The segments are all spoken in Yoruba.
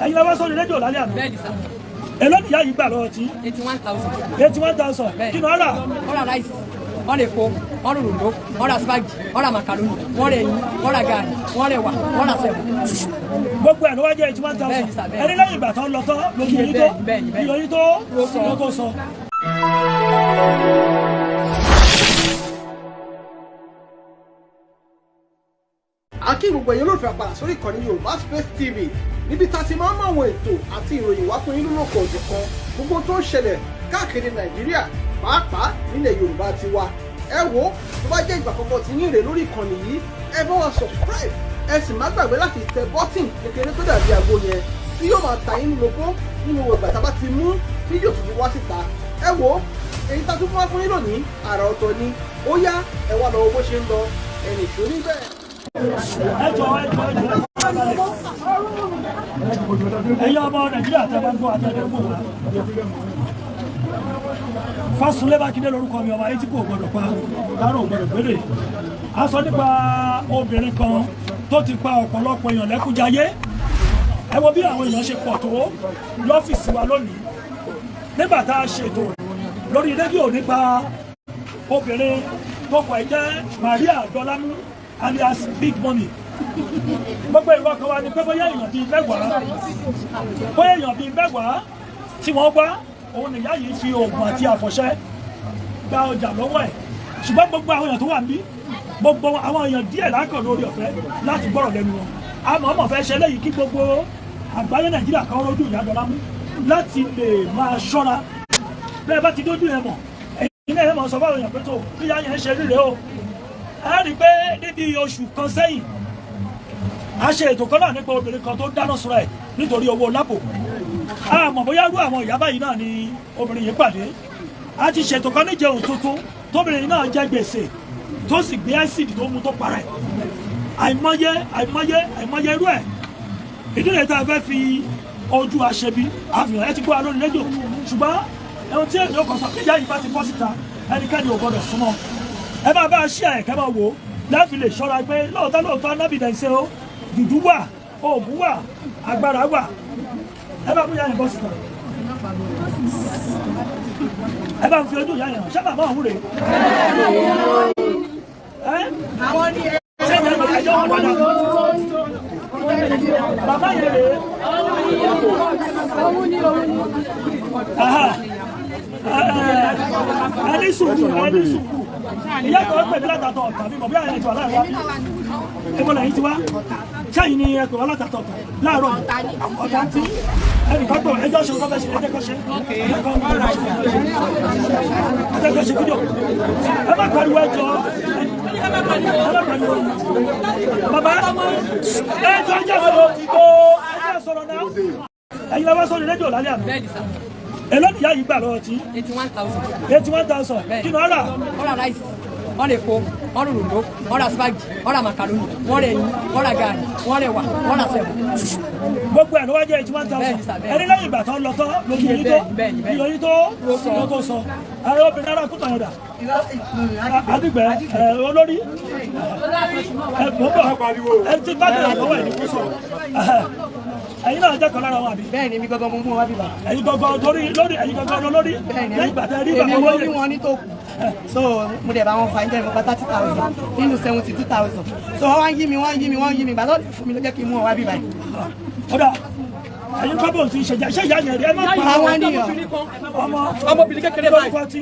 Ẹ̀yin lọ́wọ́ sórí rédíò lálẹ́ àná. Bẹ́ẹ̀ni sà. Èló nìyá yìí gbà lọ́wọ́ tí? 81,000. 81,000. Bẹ́ẹ̀ni. Kí ni wọ́n rà? Wọ́n ra rice, wọ́n ra epo, wọ́n ra òròdó, wọ́n ra spag, wọ́n ra macaroni, wọ́n ra ẹyin, wọ́n ra gààrí, wọ́n ra ẹ̀wà, wọ́n ra sẹ̀mó. Gbogbo ẹ̀ ló wá jẹ́ 81,000. Bẹ́ẹ̀ni sà, bẹ́ẹ̀ni. Ẹni lẹ́yìn ìgbà tó ń lọ tán lójú yín tó Bẹ́ẹ̀ni, bẹ́ẹ̀ni. iyọ̀ yín tó Ló sọ. ló tó sọ. A kí gbogbo ẹ̀yin olólùfẹ́ àpàlà sórí ìkànnì Yorùbá Space TV, níbi tá a ti máa ń mú àwọn ètò àti ìròyìn wá fún yín lólókò òjọ̀kan, gbogbo tó ń ṣẹlẹ̀ káàkiri Nàìjíríà, pàápàá nílẹ̀ Yorùbá ti wa. Ẹ wo, tó bá jẹ́ ìgbà àkọ́kọ́ tí yín rè lórí ìkànnì yìí, ẹ bá wa subscribe, ẹ sì má gbàgbé láti tẹ button kékeré tó dàbí àgbo yẹn tí yóò máa ta yín lóko nínú ìgbà tá a bá ti mú fídíò tuntun wá síta. Ẹ wo, èyí tá a tún fún wa fún yín lónìí, àrà ọ̀tọ̀ ni. Ó yá, ẹ wá lọ wo bó ṣe ń lọ, ẹnì tó níbẹ̀. Ẹ jọ, ẹ jọ, ẹ jọ, ẹ̀yin ọmọ Nàìjíríà tẹ́ bá ń gbọ́ àtẹ̀lé fún wa. Fásunlé Mákindé lórúkọ mi, ọmọ ayé tí kò gbọdọ̀ pa dárò gbọdọ̀ gbélé. A sọ nípa obìnrin kan tó ti pa ọ̀pọ̀lọpọ̀ èèyàn lẹ́kúnjayé. Ẹ wo bí àwọn èèyàn ṣe pọ̀ tó lọ́fíìsì wa lónìí nígbà tá a ṣètò lórí rédíò nípa obìnrin tó kọ ẹ jẹ́ Maria Dọ́lámú alias Big Mummy. Gbogbo ìwọ kan wa ni pé bóyá èèyàn bíi 10, bóyá èèyàn bíi 10 tí wọ́n wá, òun nìyá yìí fi oògùn àti àfọ̀ṣẹ gba ọjà lọ́wọ́ ẹ̀. Ṣùgbọ́n gbogbo àwọn èèyàn tó wà níbí, gbogbo àwọn èèyàn díẹ̀ lákàn lórí ọ̀fẹ́ láti gbọ́rọ̀ lẹ́nu wọn. Àmọ́ ọmọ fẹ́ ṣe léyìí kí gbogbo àgbáyé Nàìjíríà kan rójú ìyá Dọ́lámú láti lè máa ṣọ́ra. Bẹ́ẹ̀ bá ti dójú yẹn mọ̀, ẹ̀yin náà ẹ̀ mọ̀ sọ fáwọn èèyàn pé tó bí ìyá yẹn ṣe ríre o. Ẹ rí i pé níbi oṣù kan sẹ́yìn, a ṣe ètò kan náà nípa obìnrin kan tó dáná sunra ẹ̀ nítorí owó lápò. A mọ̀ bóyá rú àwọn ìyá báyìí náà ni obìnrin yìí pàdé. A ti ṣètò kan níjẹun tuntun tóbìnrin náà jẹ gbèsè tó sì gbé acid tó mu tó para ẹ̀. Àìmọye, àìmọye, àìmọye irú ẹ̀. Ìdí rẹ̀ tá a fẹ́ fi ojú aṣebi àfihàn ẹ ti gbọ́ alórí rédíò. Ṣùgbọ́n ẹ̀hún tí èmi ò kàn sọ pé ìyá yìí bá ti bọ́ síta, ẹnikẹ́ni ò gbọ́dọ̀ súnmọ́. Ẹ bá a ṣí ẹ̀ kẹ́ máa wò ó láti lè ṣọ́ra pé lóòótọ́ lóòótọ́ nábìdẹ̀ ń ṣe o. Jùjú wà, oògùn wà, agbára wà. Ẹ bá mú ìyá yẹn bọ́ síta, ẹ bá ń fi ojú ìyá yẹn hàn. Ṣé bàbá òun rèé? Ẹ ṣé ìyá yẹn ẹjọ́ wọn padà bàbá yẹn rèé? Aha. Ẹni sùúrù, ẹni sùúrù. Ìyá kan pè mí látàtọ̀ ọ̀tà mi mọ̀ bí àyẹ̀ ti wà láàrin wa. Ẹ̀bọ̀n lẹ́yìn ti wá. Sẹ́yìn ni ẹ pè wá látàtọ̀ ọ̀tà láàárọ̀ yìí. Ọ̀tà tí ẹnì kan pè wá, ẹjọ́ ṣe kọ́ fẹ́ ṣe, ẹjẹ́ kan ṣe. Ẹjẹ́ kan ṣe fídíò. Ẹ má pariwo, ẹjọ́. Ẹ má pariwo. Bàbá, ẹjọ́ ẹjọ́ sọ̀rọ̀ ẹjọ́ sọ̀rọ̀ náà. Ẹ̀yin lọ́wọ́ sórí rédíò lálẹ́ àná. Bẹ́ẹ̀ni sà. Èló nìyá yìí gbà lọ́wọ́ tí? 81,000. 81,000. Bẹ́ẹ̀ni. Kí ni wọ́n rà? Wọ́n ra rice, wọ́n ra epo, wọ́n ra òròdó, wọ́n ra spag, wọ́n ra macaroni, wọ́n ra ẹyin, wọ́n ra gààrí, wọ́n ra ẹ̀wà, wọ́n ra sẹ̀mó. Gbogbo ẹ̀ ló wá jẹ́ 81,000. Bẹ́ẹ̀ni sà, bẹ́ẹ̀ni. Ẹni lẹ́yìn ìgbà tó ń lọ tán lójú yín tó Bẹ́ẹ̀ni, bẹ́ẹ̀ni. iyọ̀ yín tó Ló sọ. ló tó sọ. Ẹ obìnrin ara kúta yẹn dà? Adigbẹ ẹ olórí ẹ mọ̀ bọ̀ ẹ ti bá bẹ̀rẹ̀ lọ́wọ́ ẹ̀ ní kó sọ̀rọ̀. Ẹ̀yin náà jẹ́ kan lára wọn àbí? Bẹ́ẹ̀ ni, mi gangan mo mú wọn wá bíbá. Ẹ̀yin gangan torí lórí, ẹ̀yin gangan lórí lẹ́yìn ìgbà tẹ́ rí Èmi bàbá mo olóyè. rí wọn ní tó kù, so mo dẹ̀ bá wọn fa ìjẹ́ ìfọ̀pá 30,000 nínú 72,000. So wọ́n wá ń yí mi, wọ́n ń yí mi, wọ́n ń yí mi. Ìgbà tó fún mi ló jẹ́ kí n mú wọn wá bíbá yìí. Ọ̀dà ẹ̀yin kọ́ bò ń ti ṣe jẹ́ ṣé ìyá yẹn rí ẹ má pa Àwọn ènìyàn ọmọ Ọmọbìnrin kékeré báyìí. Lórúkọ tí?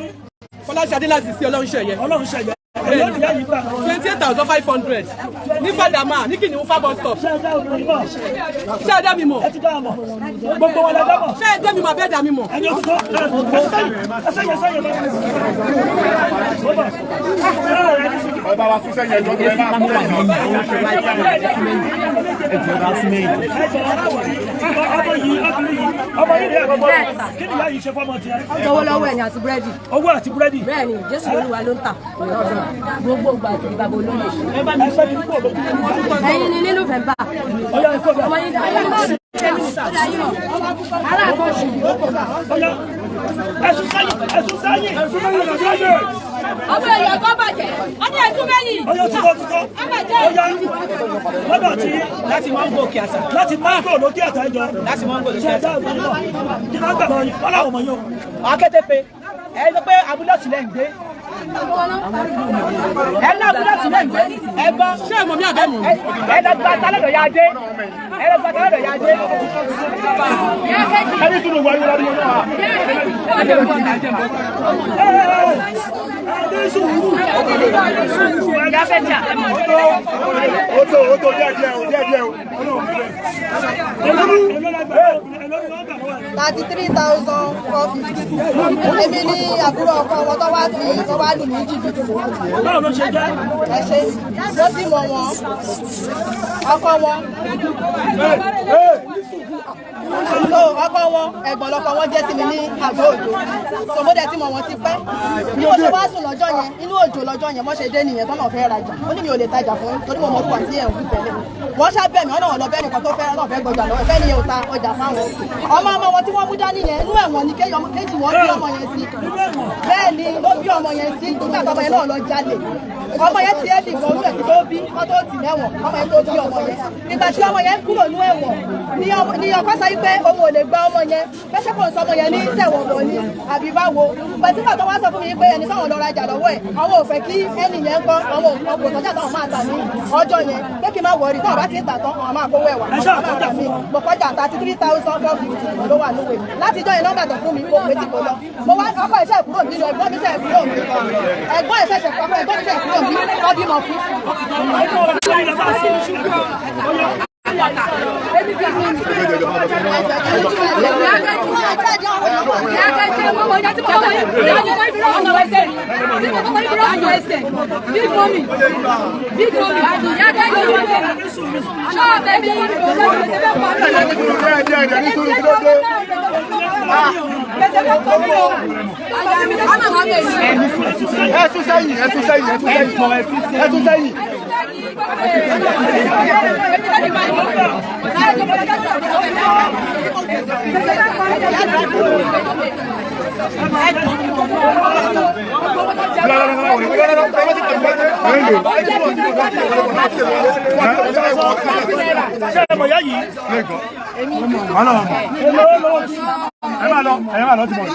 Fọláṣadé láti sí Ọlọ́run ṣẹ̀yẹ. Ọlọ́run ṣẹ̀yẹ. Èló nìyá yìí gbà lọ́wọ́? 28,500 ní Fàdámà ní Kìnìún fa bus stop. Ṣé ẹ dá obìnrin mọ̀? Ṣé ẹ dá mi mọ̀? Ẹ ti dá a mọ̀, gbogbo wọn lẹ dá mọ̀. Ṣé ẹ dá mi mọ̀ abẹ́ dá mi mọ̀? Ẹni o ti tọ́ ẹsẹ̀ yẹn sẹ́yìn lọ. Ẹ bá wa sún sẹ́yìn, ẹjọ́ tó ẹ máa kó Ọmọ yìí, ọkùnrin yìí, ọmọ yìí rẹ̀ àkọ́kọ́, kí ni ìyá yìí ṣe fọ́mọ tiẹ̀? Owó lọ́wọ́ ẹ̀yìn àti búrẹ́dì. Owó àti búrẹ́dì. Bẹ́ẹ̀ ni, Jésù Olúwa ló ń tà gbogbo ìgbà àti bàbá olóyè. Ẹgbẹ́ mi kúrò lójú. Ẹ̀yin ni ní November. Ọyá, ikú ọbẹ̀. Ọmọ yín dá yín mọ̀, aláàkóso. Ọyá, ẹ̀sùn sẹ́yìn, ẹ̀sùn sẹ́yìn, ẹ̀sùn sẹ́yìn. Àwọn èèyàn kan bàjẹ́. Wọ́n ní ẹ̀sùn mẹ́yìn. Ọyọ́ tí kò tí kò. Ọyá lọ́dọ̀ tí Láti Mango Òkè Àṣà. láti Mango lókè àtà ìjọ. Láti Mango lókè Ṣé ẹ Àṣà. dá ìwé náà? Kí ló ń gbà lọ́yìn? Wọ́n láwọn ọmọ yóò. Akétépe, ẹ sọ pé abúlé ọ̀tún lẹ́ ń gbé. Ẹ ní abúlé ọ̀tún lẹ́ ń gbé. Ẹ gbọ́. Ṣé ẹ mọ̀ mí àbẹ́ mọ̀? Ẹ lọ gba tálẹ̀dọ̀ ya dé. Ẹ lọ gba tálẹ̀dọ̀ ya dé. Ẹni tún ló wáyé ládùúgbò náà. Ẹ ní sùúrù. Ìyá fẹ́ jà. Ó tó díẹ̀ díẹ̀ o, díẹ̀ díẹ̀ o. Èló la gbà èló ni wọ́n gbà lọ́wọ́ ẹ̀? 33,450. Èmi ní àbúrò ọkọ wọn tó wá fi tó wá lù ní jìbìtì. Báwo ló ṣe jẹ́? Ẹ ṣe ló sì mọ̀ wọ́n ọkọ wọn. So ọkọ wọn, ẹ̀gbọ́n lọkọ wọn jẹ́ sí mi ní àgọ́ òjò. So mo dẹ̀ ti mọ̀ wọ́n ti pẹ́. Bí mo ṣe wá sùn lọ́jọ́ yẹn, inú òjò lọ́jọ́ yẹn, wọ́n ṣe dé nìyẹn tọ́nà fẹ́ rajà. Ó ní mi ò lè tajà fún yín torí mo mọ̀ orúkọ àti ẹ̀ ń kú tẹ́lẹ̀. Wọ́n ṣàbẹ̀ mí, ọ̀nà wọn lọ bẹ́ẹ̀ nìkan tó fẹ́ náà fẹ́ gbọjà lọ́wọ́ fẹ́ nìyẹn ò ta ọjà fáwọn. Ọmọ ọmọ wọn tí wọ́n mú dání yẹn, inú ẹ̀wọ̀n ni kéjì wọn bí ọmọ yẹn sí. Bẹ́ẹ̀ ni ó bí ọmọ yẹn sí nígbà tọmọ yẹn náà lọ jalè. Ọmọ yẹn ti ẹ́ dìgbò orú ẹ̀ tí tó bí kọ́ tó tì mẹ́wọ̀n, ọmọ yẹn tó bí ọmọ yẹn. Nígbà tí ọmọ yẹn kúrò ní ẹ̀wọ̀n ni ọkọ sọ pé òun ò lè gba ọmọ yẹn, pẹ́sẹ́ kò ń sọ ọmọ yẹn ní tẹ̀wọ̀n bọ̀ ni àbí báwo. Pẹ̀tí pàtó wá sọ fún mi pé ẹni táwọn lọ rajà lọ́wọ́ ẹ̀, àwọn ò fẹ́ kí ẹni yẹn ń kọ́ àwọn òkò sọ́jà táwọn máa tà ní ọjọ́ yẹn, pé kí n má wọrí táwọn bá ti ń tà tán àwọn máa kówó ẹ̀wà. Ẹ ṣáà kọjá fún wọn. Mo kọjá 33,450 ló wà lówe. Láti ijọ́ yẹn nọ́mbà tó fún mi kò pé tí kò lọ. Mo wá ọkọ iṣẹ́ ìkúrò mi lọ, ẹ̀gbọ́n mi ṣe ìkúrò mi. Ẹ̀gbọ́n ìṣẹ̀ṣẹ̀ pàpọ̀ ẹ̀gbọ́n mi ṣe ìkúrò mi kọ́ bímọ fún. Big mommy, big mommy, Díẹ̀ díẹ̀ díẹ̀ ní sùúrù, kí ló dé? Ẹ sún sẹ́yìn, ẹ sún sẹ́yìn, ẹ sún sẹ́yìn. Ẹ sún sẹ́yìn. Ṣé ẹ mọ̀ yá yìí? Èló lọ́wọ́ tí? Ẹ máa lọ, ẹ máa lọ ti mọ̀.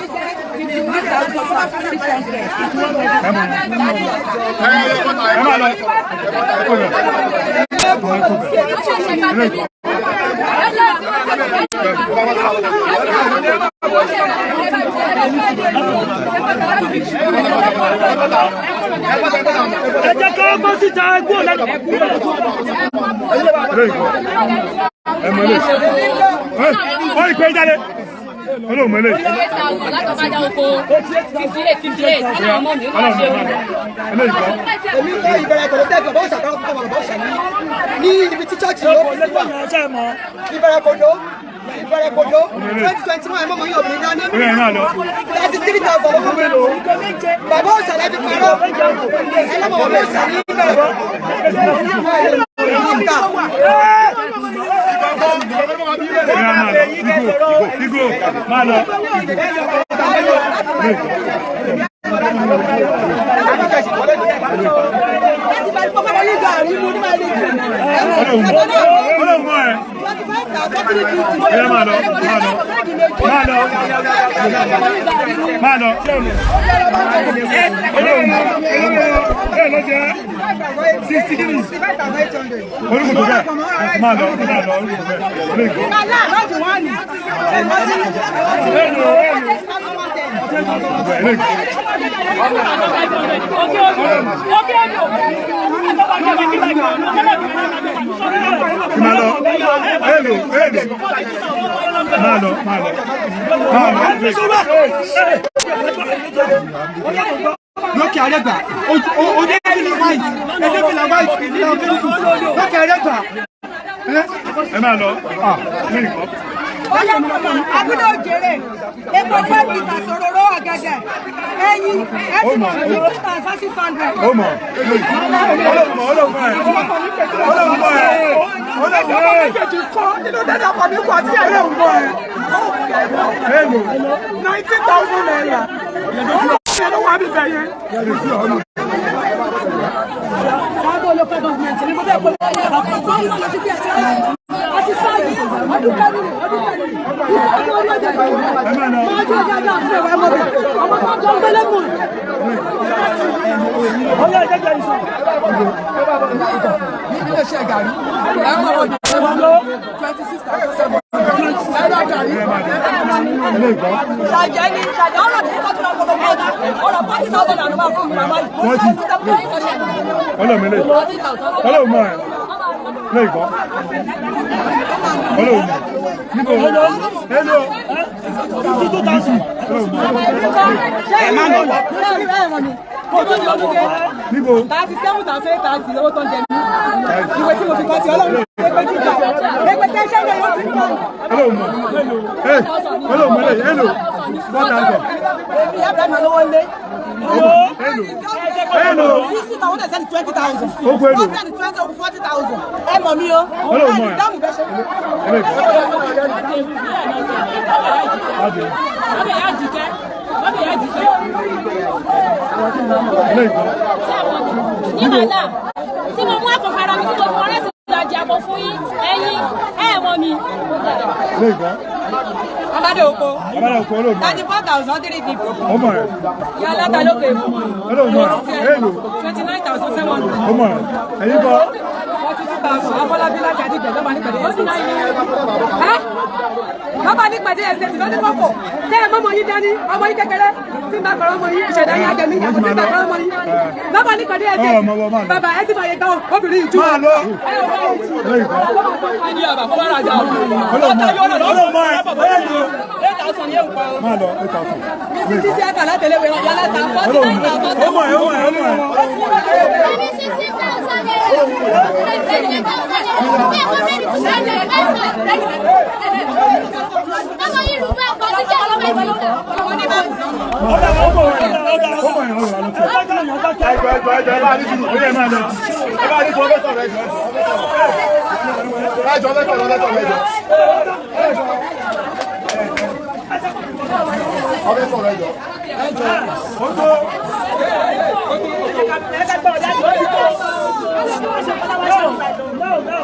Ẹ máa lọ. Ẹ jẹ́ ká gbọ́ síta ẹgbẹ́ òlẹ́nu. Ẹ mọ̀ lé. Ó ìpè jáde. Olóhùn mọ̀ lé. Ọlọ́run mọ̀ lé. Eléyìí kọ́. Èmi kọ́ ìbẹ̀rẹ̀ kòdó tẹ́gbọ̀n bó ṣàkóso fún ọmọ bó ṣàní ní ibi tí church ló fi sí wà. Ṣé ẹ mọ̀? Ìbẹ̀rẹ̀ kòdó, ìbẹ̀rẹ̀ kòdó, 2021, ẹ̀ mọ́mọ́ yín obìnrin dání. Ó yẹ ẹ máa lọ. 33,000 ló fún mi. Bàbá òṣàlẹ̀ fi parọ́. Ẹlẹ́mọ̀ bàbá òṣàlẹ̀ ìbẹ̀rẹ̀. Ó yẹ máa lọ. Igo, Igo, máa lọ. Olóhùn mọ̀ ẹ́. Ó yẹ máa lọ, máa lọ. Máa lọ. Máa lọ. Olóhùn mọ̀. Ẹ lọ jẹ́ 60 guineas. Olóhùn tó bẹ́ẹ̀. Máa lọ, máa lọ, olóhùn tó bẹ́ẹ̀. Olóhùn kọ́. Hello, hello. Máa lọ, hello, hello. Máa lọ, máa lọ. Máa lọ. Lókè Àrẹ́gbà, òde fìlà white, èdè fìlà white, ìfìlà òkèlùkù, lókè Àrẹ́gbà. Ẹ máa lọ. Ah, lẹ́yìn kọ́. Abúlé òjèrè, epo 5 litres, òróró ọ̀gẹ̀dẹ̀, ẹyin, ẹtì 50,600. Ó mọ̀. Olóhùn mọ̀, olóhùn mọ̀ ẹ̀. Olóhùn mọ̀ ẹ̀. Olóhùn mọ̀ ẹ̀. Nínú dada ọkọ̀ mi kú àti ẹ̀rẹ́ òun bọ̀ ẹ̀. Hello. 90,000 naira. Ṣé ló wà níbẹ̀ yẹn? Sábò local government ni mo bẹ́ẹ̀ pé gómìnà lọ sí bí ẹ̀ṣẹ̀ àti sáàyè ọdún kẹrin ọdún kẹrin ìsáàyè orí ọjọ́ ìfọwọ́ máa jó dáadáa fún ẹ̀wọ̀ ẹ̀mọ́ bẹ̀ ọmọ tó ń tó ń gbélé mù. Ọyá ìjẹ́jẹ́ ìsọ̀. Ní iléeṣẹ́ gàrí, ẹ máa wọ 26,700. Ẹ ra gàrí. Ṣàjẹ́ ni ṣàjẹ́ ọ̀rọ̀ tí kò tún ọkọ̀ bọ́ọ̀tù ọ̀rọ̀ 40,000 àná máa fún mi màmá yìí. Ọlọ́run mi lè. Ọlọ́run mọ̀ ẹ́. Lè gbọ́. Ọlọ́run mọ̀. Níbo? Hello. 52,000. Ẹ má lọ. Kò tó di ọdún dé. Níbo? 37,830 lówó tó ń jẹ mí. Ìwé tí mo fi kọ́ sí ọlọ́run pé tí ìgbà pé tẹ́ ṣẹ́ yóò ti gbà. Ọlọ́run mọ̀. Ẹ Ọlọ́run mọ̀ lè. Hello. 4,000. Èmi yá bẹ̀rẹ̀ mi lówó lé. Hello. Hello. 60,000 and 20,000. Ó gbé lò. 120 over 40,000. Ẹ mọ̀ mí o. Ọlọ́run mọ̀ ẹ́. Dáhùn bẹ́ẹ̀ ṣe. Lè gbọ́. Adé. Lè gbọ́. Ní wàhálà tí mo mú àpò fara mi tí mo fi wọn rẹ́sì ìlàjì àpò fún yín ẹ̀yin ẹ̀ mọ̀ mi. Lè gbọ́. Ọmọdé oko. Abala òkú ọlọ́run mọ̀ ẹ́. 34,350. Ọmọ ẹ̀. Ìyá aláta lókè èkó. Ọlọ́run mọ̀ ẹ́. Hello. 29,700. Ọmọ ẹ̀. Ẹ̀yin kọ́. 42,000. Afọlábí láti Adigbẹ̀ lọ́ba nípẹ̀dé estate. Ẹ́ lọ́ba nípẹ̀dé estate lọ́dún kọ̀kọ̀. Tẹ́ ẹ mọ́mọ́ yín dání, ọmọ yín kékeré tí ń bá kọ̀rọ̀ ọmọ yín ìṣẹ̀dá yín ajẹmí ìyàwó tí ń bá kọ̀rọ̀ ọmọ yín. Lọ́ba nípẹ̀dé estate. Ọmọ ọmọ máa lọ. Bàbá ẹ ti fàyè gbà obìnrin ìjú. Máa lọ. Lè gbọ́. Ọlọ́run mọ̀ ẹ́. Ọlọ́run mọ̀ ẹ́. Hello. Máa lọ 8,000. Mrs. Sisi Akala tẹ̀lé wẹ̀rọ yálà ta 49,000. Ọmọ ẹ̀ ọmọ ẹ̀ ọmọ ẹ̀. Ẹni 60,000 naira. 60,000 naira. Bẹ́ẹ̀ kọ́ mẹ́rin tó ṣe lè mẹ́ta. Ọmọ yìí rú bá ọkọ̀ títí àwọn ọmọ ìgbà. Ọ̀dà ọmọ ẹ̀ ọ̀dà Ọmọ ẹ̀ ọmọ ẹ̀ ló ti. Ẹ̀ẹ́dẹ́gbẹ̀rún èèyàn dákẹ́. Ẹjọ́ ẹjọ́ ẹjọ́ ẹ bá ní sùúrù. Ó yẹ máa lọ. Ẹ bá ní sùúrù ọbẹ̀ sọ̀rọ̀ ẹjọ́. Ẹjọ́ ọbẹ̀ sọ̀rọ̀ ọbẹ̀ sọ̀rọ̀ ẹjọ́. Ọbẹ̀ sọ̀rọ̀ ẹjọ́. Ó tó. No, no.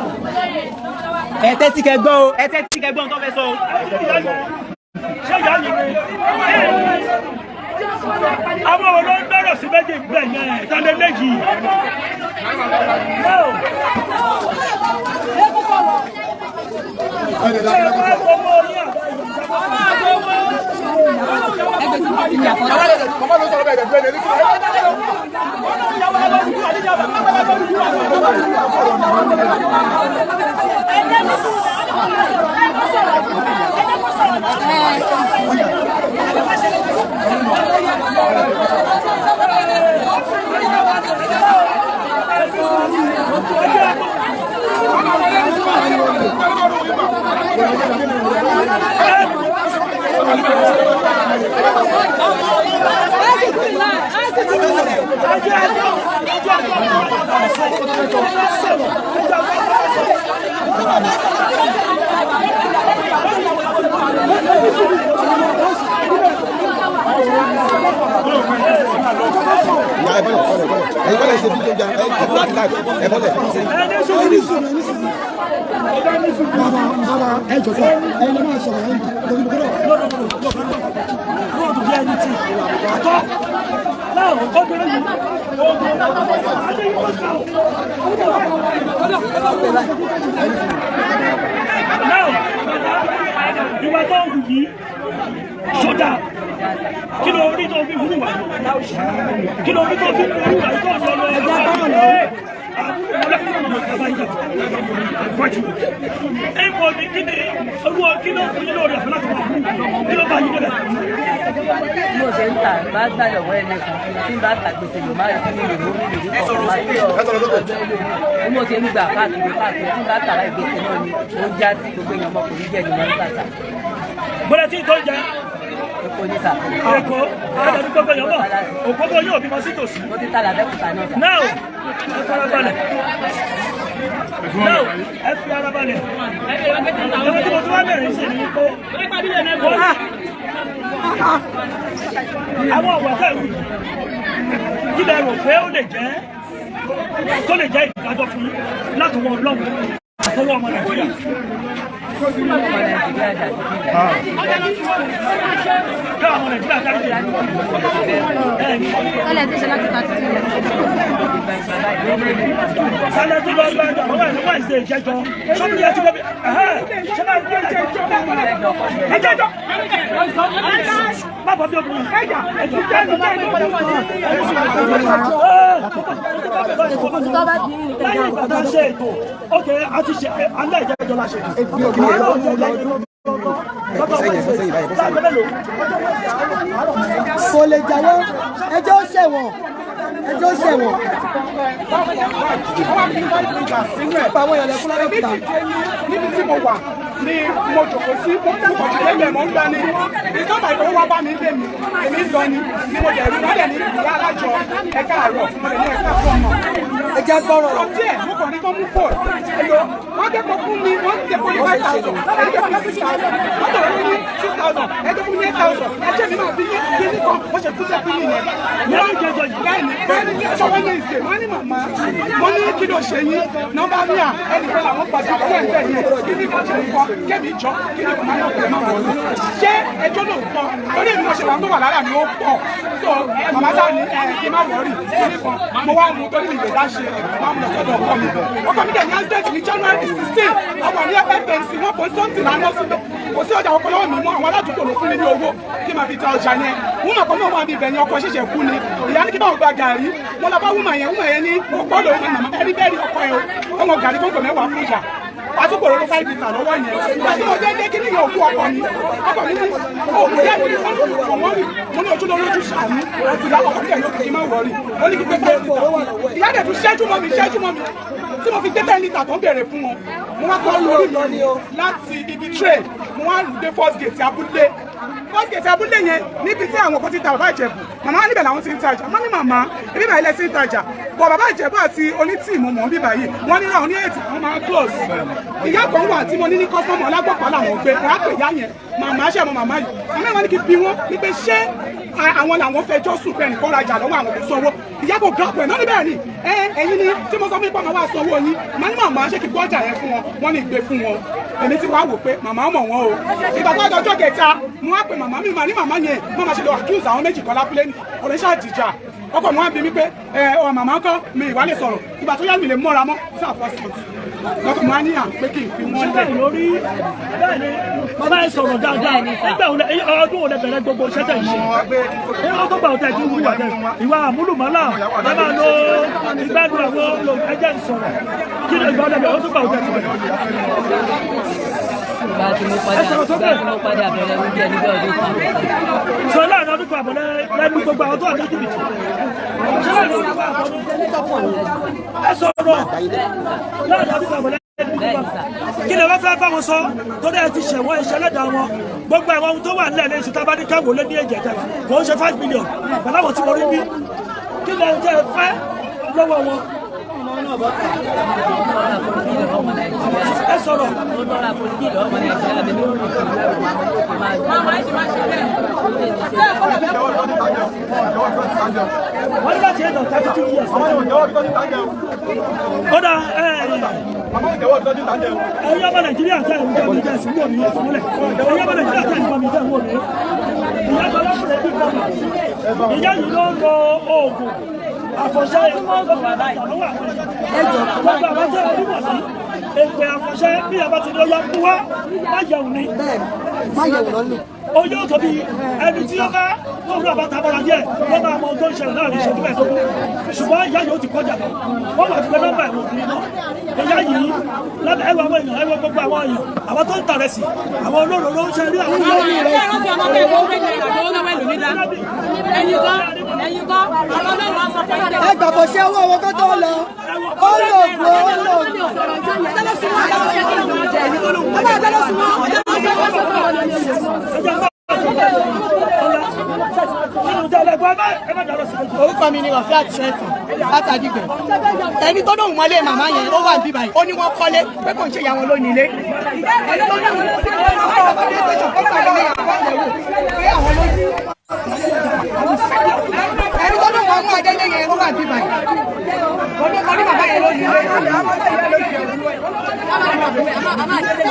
Ẹ tẹ́tí kẹ́ gbọ́ o, ẹ tẹ́tí kẹ́ gbọ́ ohun tó fẹ́ sọ o. Ṣé ìyá yìí ni? Àwọn wo ló ń bẹ̀rẹ̀ sí méjì bẹ́ẹ̀ yẹn? Tàbí méjì. No. Ṣé ẹ wá gbowó orí àbá Màmá ló sọ̀rọ̀ bẹ́ẹ̀ dẹ̀ bẹ́ẹ̀ ní sùúrù. Ìyá ẹ bọ́lẹ̀ bọ́lẹ̀ bọ́lẹ̀ ẹ̀yin bọ́lẹ̀ ṣe fídíò jà ẹ bọ́lẹ̀ láì ẹ bọ́lẹ̀. Bàbá bàbá ẹ jọ sọ ẹ̀yin lè máa sọ̀rọ̀ ẹ̀yin lórí gbọ́dọ̀. Now, ìwà tó ń hù yìí, ṣọ́dà, kí ló rí tó fi hùwà yìí? Kí ló rí tó fi hùwà yìí tó ń lọ lọ? Ẹ̀mọ̀ ni kí ni olúwa kí ló fún yín lórí àfẹ́ láti wà kí ló bá yín débẹ̀? Bí mo ṣe ń tà bá gbà lọ́wọ́ ẹ̀ nìkan tí n bá ta gbèsè lò má rí tí mi lè mú mi lè rí kọ̀ọ̀kan má rí ọ̀rọ̀ bí mo ṣe ń gbà káàkiri káàkiri tí n bá tà láì gbèsè náà ni ó ń já sí gbogbo èèyàn ọmọkùnrin jẹ́ ni mo ń tà sà. Bọ́lá tí tó ń jẹ Èkó ní sà. Èkó, ẹ̀dá ní gbogbo èèyàn mọ̀, òpópó yóò bímọ sí tòsí. Mo ti tà lábẹ́kúta náà sà. Now, ẹ farabalẹ̀. Náà ẹ fi ara balẹ̀. Ẹ̀wọ̀n tí mo tún wá bẹ̀rẹ̀ sí ni pé wọ́n àwọn ọ̀wà tẹ̀ wù kí lẹ rò pé ó lè jẹ́ tó lè jẹ́ ìdájọ́ fún yín látọwọ́ Ọlọ́run àtọwọ́ ọmọ Nàìjíríà. Ọmọ Nàìjíríà dàbí Káwọn ọmọ Nàìjíríà dárí jẹ. Tẹ́lẹ̀ tí ṣe láti 32 years. Sálẹ̀ tó lọ gba ẹja lọ́wọ́ ẹ̀ lọ́wọ́ ìṣe ìjẹjọ. Sọ́mi yẹn ti débi ẹ̀hẹ́ ṣé máa ń gbé ẹjọ́ ẹjọ́ ẹjọ́. Má bọ̀ bí obìnrin. Ẹja lẹ́yìn ìgbà tá a ṣe ètò, ok, a ti ṣe alẹ́ ìjẹ́jọ́ la ṣe ètò. Láàbẹ̀ mélòó? Kò lè jáwọ́, ẹjọ́ ṣẹ̀wọ̀n, ẹjọ́ ṣẹ̀wọ̀n. Pa àwọn èèyàn lẹ́kún lábẹ́òkúta. Níbi tí mo wà ni mo jòkó sí, mo kọ̀ sí lẹ́gbẹ̀ẹ́, mo ń gbani ìjọba ìfowó wá bá mi lé mi, èmi ń lọ ni ni mo dẹ̀ rí wọ́n dẹ̀ ní ìyá alájọ, ẹ̀ka àárọ̀, mo dẹ̀ ní ẹ̀ka fún ọmọ. Ẹ jẹ́ gbọ́rọ̀. From there, mo kàn ní kó mú fóònù èlò wọ́n jẹ́ kó fún mi, wọ́n jẹ́ kó ní 5,000, ẹ jẹ́ fún mi 6,000, wọ́n tọ̀rọ̀ mi ní 6,000, ẹ jẹ́ fún mi 8,000, ẹ jẹ́ mi máa bí yín kí ní kan wọ́n ṣe kúṣẹ́ fún mi yẹn. Bẹ́ẹ̀ni, bẹ́ẹ̀ni, ní ọjọ́ Wednesday, wọ́n ní màmá, wọ́n ní kí ló ṣe yín nọ́mbà mi à ẹnìkan làwọn padà lọ́wọ́ ẹ̀ bẹ́ẹ̀ yẹn kí ní kan ṣe ń kọ́ kẹ́mi jọ kí ní kan máa yọ̀ pé máa wọ̀ ọ́ ṣé ẹjọ́ lóòótọ́ lórí èmi mo ṣe wà tó wà lára mi ó pọ̀. So màmá sáà ní ẹ kí n má wọ̀ọ́rì kí ní kan mo wá mú torí mi lè dá ṣe máa mú lọ sọ́dọ̀ ọkọ mi. Ọkọ mi dẹ̀ ní accident ní January 16, àwọn ní FMC wọn kò sọ́ǹtì lánàá síbẹ̀, kò sí ọjà ọkọ lọ́wọ́ mi mọ́. Àwọn aládùúgbò ló fún mi ní owó kí n máa fi ta ọjà yẹn. Wúmọ̀ kan náà wà ní ibẹ̀ yẹn, ọkọ ṣẹ̀ṣẹ̀ kú ni. Ìyá ní kí báwọn gba gàrí mo lọ bá wúmọ̀ yẹn, wúmọ̀ yẹn ní ọkọ lòun màmá ẹni bẹ́ẹ̀ ni ọkọ yẹn o, ọmọ gàrí kóńgò 10 fún ìyá àtúkò ló 5 litre lọ́wọ́ yẹn. Ìgbà tí mo dé dé kíní yẹn òkú ọkọ mi, ọkọ mi ní òkú yẹn ní kò wọ́n rí. Mo ní ojú lórí ojú ṣàánú ìyá ọkọ mi dẹ̀ ló kì í má wọ̀rí, ó ní kí gbé 5 litre. Ìyá dẹ̀ tún ṣẹ́jú mọ́ mi, ṣẹ́jú mọ́ mi tí mo fi gbé 10 litre tó ń béèrè fún wọn. Mo wá kọ́ lórí mi láti ibi train, mo wá rù dé first gate abúlé, first gate abúlé yẹn níbi tí àwọn kan ti ta. Bàbá Ìjẹ̀bù, màmá wa níbẹ̀ làwọn ti ń tajà. Má ní màmá ibi báyìí lẹ ti ń tajà bọ̀, bàbá Ìjẹ̀bù àti onítìmù mọ̀ bíbá yìí, wọ́n ní àwọn ní ètò àwọn máa close. Ìyá kan wà tí mo ní ní customer ọlágbọ̀pá làwọn gbé, wọ́n á pè ìyá yẹn, màmá ṣe mọ màmá yìí, màmá yẹn wọ́n ní kí bí wọ́n ní pé ṣé àwọn làwọn fẹjọ́ sùn pé ẹnìkan rajà lọ́wọ́ àwọn kò sanwó. Ìyá kò gbà pẹ̀ náà níbẹ̀ ni ẹ ẹ̀yin ni tí mo sọ fún yín pé màmá wa sanwó yín. Màá ní màmá ṣé kí gbọ́ ọjà yẹn fún wọn, wọ́n ní gbé fún wọn. Èmi ti wá wò pé màmá mọ̀ wọ́n o. Ìgbà tó ọjọ́ kẹta, mo wá pe màmá mi, màá ní màmá yẹn mo máa ṣe lọ accuse àwọn méjì kan lápúlé ní ọ̀rẹ́ ṣáà jìjà. Ọkọ mi wá bí mi pé ẹ ọ màmá ńkọ́, mi ìwà lè sọ̀rọ̀. Ìgbà tó yá mi lè mọ́ra mọ́ sáà first month lọ́kọ̀ mi wá ní à pé kí n fi wọ́n lẹ̀. Bẹ́ẹ̀ lórí, bẹ́ẹ̀ ni bàbá ẹ sọ̀rọ̀ dáadáa. Nígbà wo ọdún wo lẹ bẹ̀rẹ̀ gbogbo iṣẹ́ tẹ̀ ń ṣe? Ní ọdún gbà ọ̀tẹ̀ tí ń wúwà tẹ̀ ìwà àmúlùmọ́lá ẹ máa lo ìgbádùn àwọn ẹjẹ́ ń sọ̀rọ̀ kí ni ìgbà ọdún ọdún gbà ọ̀tẹ̀ ti bẹ̀rẹ̀? Ìgbà tí mo padà ìgbà tí mo padà bẹ̀rẹ̀ oúnjẹ níbẹ̀, ọdún kan. Sọ láàrin ọdún kan àbọ̀ lẹ́nu gbogbo àwọn tó wà ní jìbìtì, ṣé láàrin ọdún kan àbọ̀ ẹ sọ̀rọ̀, láàrin ọdún kan àbọ̀ lẹ́nu? Bẹ́ẹ̀ ni sà. Kí ni wọ́n fẹ́ bá wọn sọ torí ẹ ti ṣẹ̀wọ́n iṣẹ́ lẹ́dàá wọn? Gbogbo àwọn ohun tó wà nílẹ̀ lẹ́sùn tá a bá ní káwọ́ lé ní ẹ̀jẹ̀ tẹ̀ kò ń ṣe 5 million pẹ̀lú àwọn tí mo rí bí. Kí ni ẹ jẹ́ fẹ́ lọ́wọ́ wọn? Ẹ sọ̀rọ̀. Mo tọrọ àforíjì lọ́wọ́ ọmọ Nàìjíríà mi lórí ìlú. Wọ́n ní láti ẹ̀dọ̀ 32 years. Kódà ẹ̀yin ọmọ Nàìjíríà tẹ̀ ń gbọ́ mi, tẹ̀ sí wò mí ìfúnlẹ̀, ẹ̀yin ọmọ Nàìjíríà tẹ̀ ń gbọ́ mi, tẹ̀ ń wò mí, ìyá gbọ́dọ̀ bí gbọ́ mi, ìyá yìí ló ń lo oògùn àfọ̀ṣẹ́ lọ́wọ́ àwọn èèyàn. Gbogbo àwọn tẹ́ ẹ níwọ̀n sí èpè àfọ̀ṣẹ́ bí ìyá bá ti ní ó yá mú wá má yẹ̀wò ni. Má yẹ̀wò lọ́nà. Ó yóò tóbi ẹni tí ó bá tó rú àbáta bọ́ra díẹ̀ ló máa mọ ohun tó ń ṣẹlẹ̀ láàrin ìṣẹ́jú 15, ṣùgbọ́n ìyá yìí ó ti kọjá lọ. Wọ́n wà pé nọ́mbà ẹ̀wọ̀n obìnrin náà ìyá yìí lábẹ́ ẹwà àwọn èèyàn, ẹwà gbogbo àwọn èèyàn, àwọn tó ń tà rẹ̀ sí àwọn olóró ń ṣe rí àwọn Ẹ gbàgbọ́ ṣe owó owó kó tó lọ. Ó lò ó ó lò. Ọba àtẹlẹ sùn wọn. Ẹjẹ bá nínú tẹ́lẹ̀ gbọ́ ẹ má dàrọ sí méjì. Orúkọ mi ni Rafiat Shetty. Látàdígbẹ̀. Ẹni tó dóhùn mọ́lé màmá yẹn ó wà níbí báyìí. Ó ní wọ́n kọ́lé pé kò ń ṣe ìyá wọn lónìí ilé. Ẹni tó dóhùn mọ́lé màmá yẹn bá dé station kó pàdé ní àwọn ìyẹ̀wò pé àwọn ló ní. Ẹni tó dóhùn mọ́ Adélé yẹn ó wà níbí báyìí. Ó ní kọ́ ní bàbá yẹn lónìí ilé.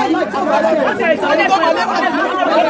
Ẹni tó mọ̀lé wà níbí.